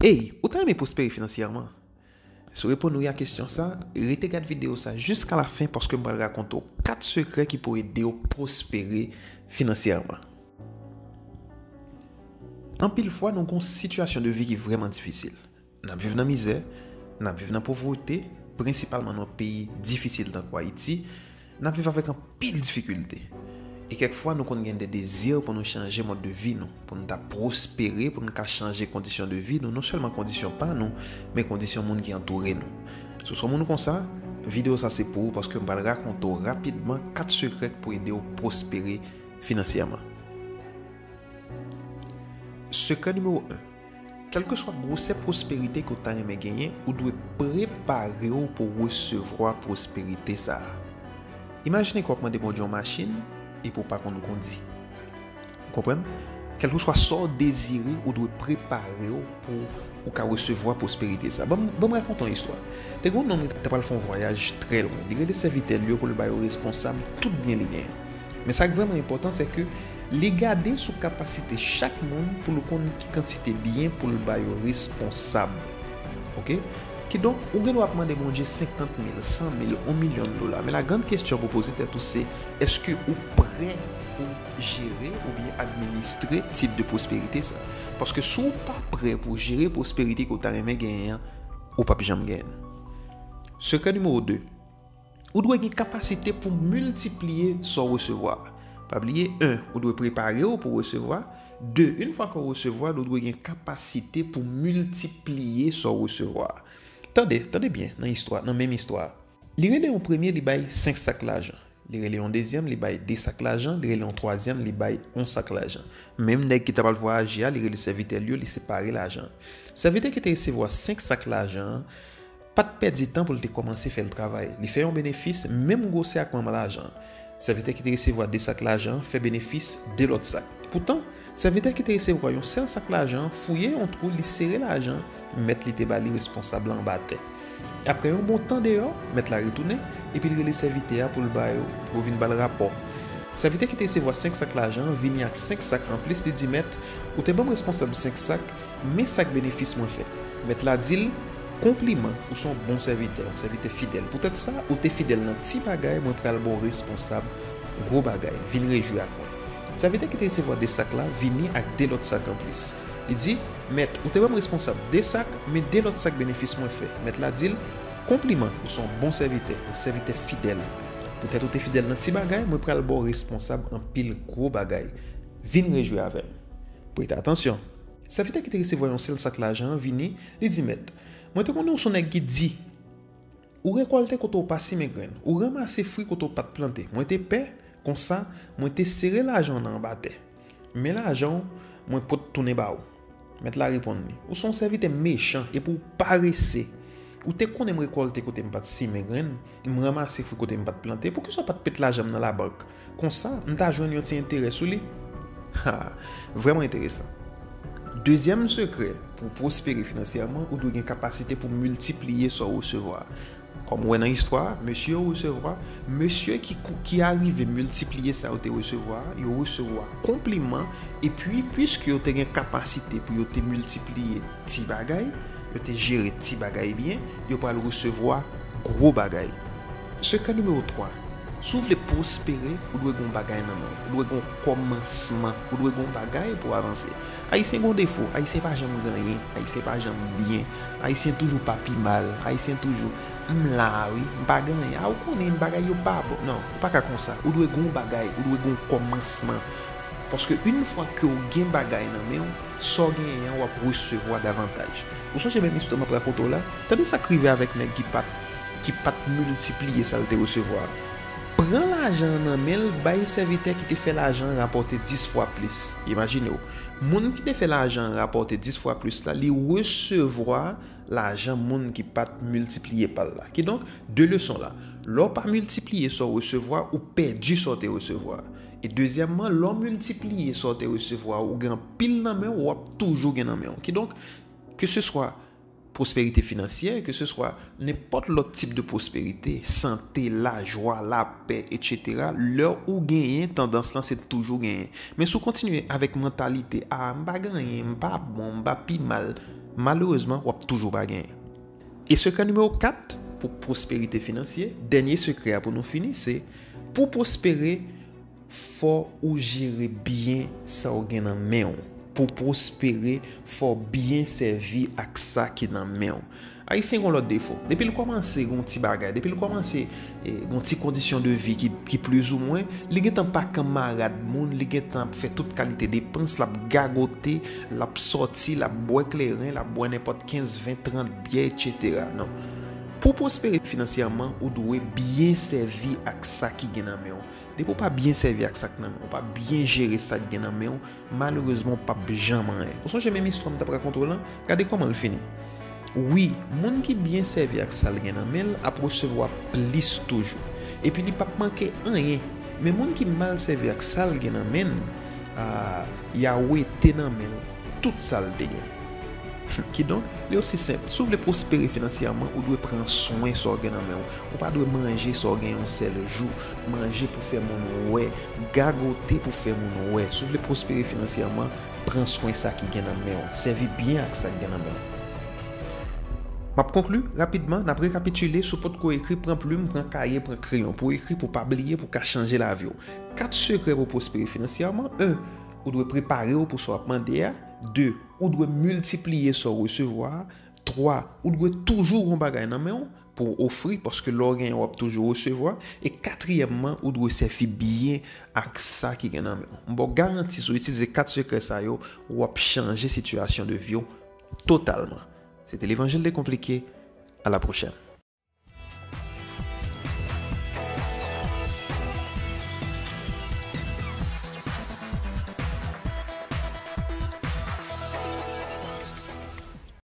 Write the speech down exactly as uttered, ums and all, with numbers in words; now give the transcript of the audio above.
Ey, ou ta renmen pwospere finansyèman? Si w reponn wi a kesyon sa, rete gad videyo sa jiska lafen paske m pral rakonte w kat sekrè ki pou ede w pwospere finansyèman. Anpil fwa, nou gen yon sitiyasyon de vi ki vrèman difisil. N ap viv nan mizè, n ap viv nan povrete, prensipalman nan yon peyi difisil tankou Ayiti, n ap viv avèk anpil difikilte. E kèk fwa, nou konn gen de dezi pou nou chanje mòd de vi nou, pou nou ta pwospere, pou nou ka chanje kondisyon de vi nou, non sèlman kondisyon pa nou, men kondisyon moun ki antoure nou. Si w se yon moun konsa, videyo sa se pou ou paske m pral rakonte w rapidman kat sekrè k pou ede w pwospere finansyèman. Sekrè nimewo en. Kèlkeswa gwosè pwosperite ke w ta renmen genyen, ou dwe prepare w pou w resevwa pwosperite sa a. Imajine ke w ap mande Bondye yon machin epi w pa konn kondi. Ou konprann? Kèlkeswa sa w dezire, ou dwe prepare w pou ou ka resevwa pwosperite sa a. Ban m, ban m rakonte yon istwa. Te gen yon nonm ki ta pral fè yon vwayaj trè lwen. Li rele sèvitè l yo pou l ba yo responsab tout byen li genyen. Men sa k vrèman enpòtan, se ke li gade sou kapasite chak moun pou l konn ki kantite byen pou l ba yo responsab. Oke? Kidonk, ou gen dwa ap mande Bondye senkant mil, san mil, yon milyon dola. Men la grande question pou poze tèt ou se, èske ou prè pou jere oubyen administre tip de pwosperite sa? Paske si w pa prè pou jere pwosperite ke w ta renmen genyen an, ou p ap janm genyen l. Sekrè nimewo de. Ou dwe gen kapasite pou miltipliye sa w resevwa. Pa bliye, en, ou dwe prepare w pou w resevwa. De, yon fwa ke w resevwa l, ou dwe gen kapasite pou miltipliye sa w resevwa. Tande, tande byen nan istwa, nan menm istwa a. Li rele yon premye, li bay senk sak lajan. Li rele yon dezyèm, li bay de sak lajan. Li rele yon twazyèm, li bay yon sak lajan. Menm nèg ki ta pral vwayaje a, li rele sèvitè l yo, li separe lajan. Sèvitè ki te resevwa senk sak lajan an, pa t pèdi tan pou l te kòmanse fè l travay. Li fè yon benefis menm gwosè ak manman lajan an. Sèvitè ki te resevwa de sak lajan an fè benefis de lòt sak. Poutan, sèvitè ki te resevwa yon sèl sak lajan an fouye yon twou, li sere lajan an, mèt li te ba li responsab la anba tè. Apre yon bon tan deyò, mèt la retounen, epi l rele sèvitè a pou l ba yo, pou yo vin ba l rapò. Sèvitè ki te resevwa senk sak lajan an vini ak senk sak anplis, li di, mèt, ou te ban m responsab senk sak, men sa k benefis mwen fè. Mèt la di l, konpliman, ou se yon bon sèvitè, yon sèvitè fidèl. Poutèt sa, ou te fidèl nan ti bagay, mwen pral ba w responsab gwo bagay. Vin rejwi ak mwen. Sèvitè ki te resevwa de sak la vini ak de lòt sak anplis. Li di, mèt, ou te ban m responsab de sak, men de lòt sak benefis mwen fè. Mèt la di l, konpliman, ou se yon bon sèvitè, yon sèvitè fidèl. Poutèt ou te fidèl nan ti bagay, mwen pral ba w responsab anpil gwo bagay. Vin rejwi avè m. Prete atansyon. Sèvitè ki te resevwa yon sèl sak lajan an vini, li di, mèt, mwen te konnen w se yon nèg ki di. Ou rekòlte kote w pa simen grenn. Ou ranmase fwi kote w pa t plante. Mwen te pè, konsa, mwen te sere lajan an anba tè. Men lajan w, mwen pot tounen ba ou. Mèt la reponn li, ou se yon sèvitè mechan epi w parese. Ou te konnen m rekòlte kote m pa t simen grenn, m ranmase fwi kote m pa t plante, poukisa w pa t met lajan m nan labank? Konsa, m ta jwenn yon ti enterè sou li. Ha, vrèman enteresan. Dezyèm sekrè pou w pwospere finansyèman, ou dwe gen kapasite pou miltipliye sa w resevwa. Kòm ou wè nan istwa a, mesye yo resevwa, mesye ki, ki arive miltipliye sa yo te resevwa a, yo resevwa konpliman, epi, piske yo te gen kapasite pou yo te miltipliye ti bagay, yo te jere ti bagay byen, yo pral resevwa gwo bagay. Sekrè nimewo twa, si w vle pwospere, ou dwe gen yon bagay nan men w. Ou dwe gen yon kòmansman. Ou dwe gen yon bagay pou w avanse. Ayisyen gen yon defo. Ayisyen pa janm gen anyen. Ayisyen pa janm byen. Ayisyen toujou pa pi mal. Ayisyen toujou, m la wi, m pa gen anyen. A, ou konnen bagay yo pa bon. Non, ou pa ka konsa. Ou dwe gen yon bagay. Ou dwe gen yon kòmansman. Paske yon fwa ke w gen bagay nan men w, sa w genyen an, w ap resevwa davantaj. Ou sonje menm istwa m ap rakonte w la? Tande sa k rive avèk nèg ki pa t, ki pa t miltipliye sa l te resevwa a. Pran lajan an nan men l, bay sèvitè ki te fè lajan an rapòte dis fwa plis. Imajine w, moun ki te fè lajan an rapòte dis fwa plis la, li resevwa lajan moun ki pa t miltipliye pa l la. Kidonk, de leson la. Lè w pa miltipliye sa w resevwa, ou pèdi sa w te resevwa. E dezyèmman, lè w miltipliye sa w te resevwa, ou gen anpil nan men w, w ap toujou gen nan men w. Kidonk, keseswa pwosperite finansyè, ke se swa nenpòt lòt tip de pwosperite, sante, lajwa, lapè, etsetera, lè ou genyen, tandans lan se toujou genyen. Men si w kontinye avèk mantalite, a, m pa gen anyen, m pa bon, m pa pi mal, malerezman, w ap toujou pa genyen. E sekrè nimewo kat pou pwosperite finansyè, dènye sekrè a pou nou fini, se pou pwospere, fò ou jere byen sa w gen nan men w. Pou pwospere, fò w byen sèvi ak sa ki nan men w. Ayisyen gen yon lòt defo. Depi l kòmanse gen yon ti bagay, depi l kòmanse, eh, gen yon ti kondisyon de vi ki, ki plizoumwen, li gentan pa kanmarad moun, li gentan ap fè tout kalite depans, l ap gagote, l ap sòti, l ap bwè kleren, l ap bwè nenpòt kenz, ven, trant byè, etsetera. Non. Pou pwospere finansyèman, ou dwe byen sèvi ak sa ki gen nan men w. Depi w pa byen sèvi ak sa k nan men w, w pa byen jere sa k gen nan men w, malerezman, w p ap janm anyen. Ou sonje menm istwa m t ap rakonte w lan? Gade kòman l fini. Wi, moun ki byen sèvi ak sa l gen nan men l ap resevwa plis toujou. Epi li p ap manke anyen. Men moun ki mal sèvi ak sa l gen nan men l, a, y a wete nan men l tout sa l te gen. Kidonk, li osi senp. Si w vle pwospere finansyèman, ou dwe pran swen sa w gen nan men w. Ou pa dwe manje sa w gen yon sèl jou. Manje pou fè moun wè. Gagote pou fè moun wè. Si w vle pwospere finansyèman, pran swen sa ki gen nan men w. Sèvi byen ak sa k gen nan men w. M ap konkli rapidman, n ap rekapitile, si w potko ekri, pran plim, pran kaye, pran kreyon pou ekri, pou pa bliye, pou ka chanje lavi w. Kat sekrè pou pwospere finansyèman. En, ou dwe prepare w pou sa w ap mande a. De, ou dwe miltipliye sa w resevwa a. Twa, ou dwe toujou gen yon bagay nan men w pou w ofri, paske lè w genyen, w ap toujou resevwa. E katriyèmman, ou dwe sèvi byen ak sa ki gen nan men w. M ba w garanti, si w itilize kat sekrè sa yo, w ap chanje sitiyasyon de vi w totalman. Se te Levanjil Dekonplike. À la prochaine.